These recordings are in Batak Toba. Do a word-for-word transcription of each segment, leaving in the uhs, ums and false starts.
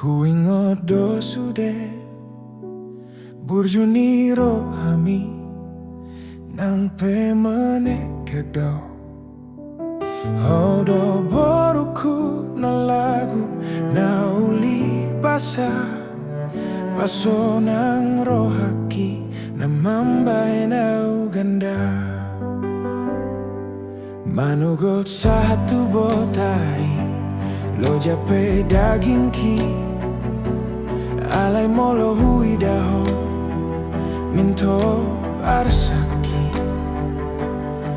Huingot do sude burju ni rohami, nang pe menek do. Ho do borungku na lagu na uli basa, pasonang rohangki na mambahen au ganda. Manogot sahat tu botari, loja pe dagingki. Alai molo huida ho, mintor arsakki.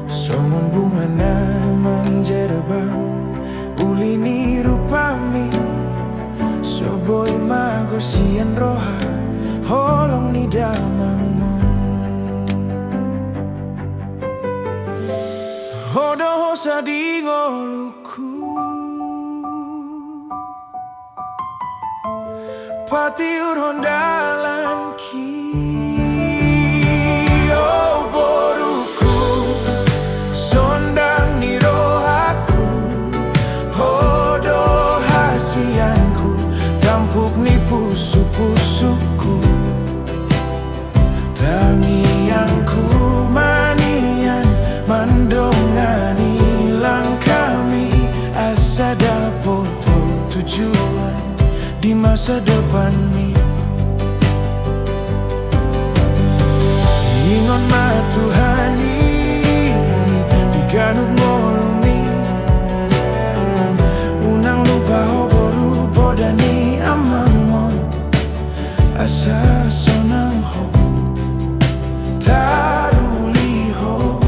Songon bunga na manjerbang uli ni rupami, so boi mago sian roha holong ni damangmu. Ho do hosa di ngolungku, patiurhon dalanki. O borungku, sondang ni rohangku, ho do hasianku, tampuk ni pusupusungku. Tangiangku manian mandongani langkami, asa dapot ho tujuan di masa depanmi. Ingot ma Tuhan i di ganup ngolumi. Unang lupa ho boru, poda ni amang on, asa sonang ho, taruli ho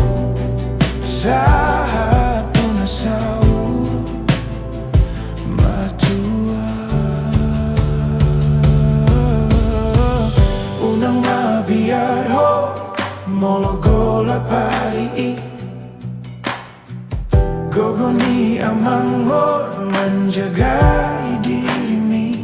sahat tu na saur matua. Unang mabiar ho molo golap ari i, gogo ni amang on manjagai dirimi.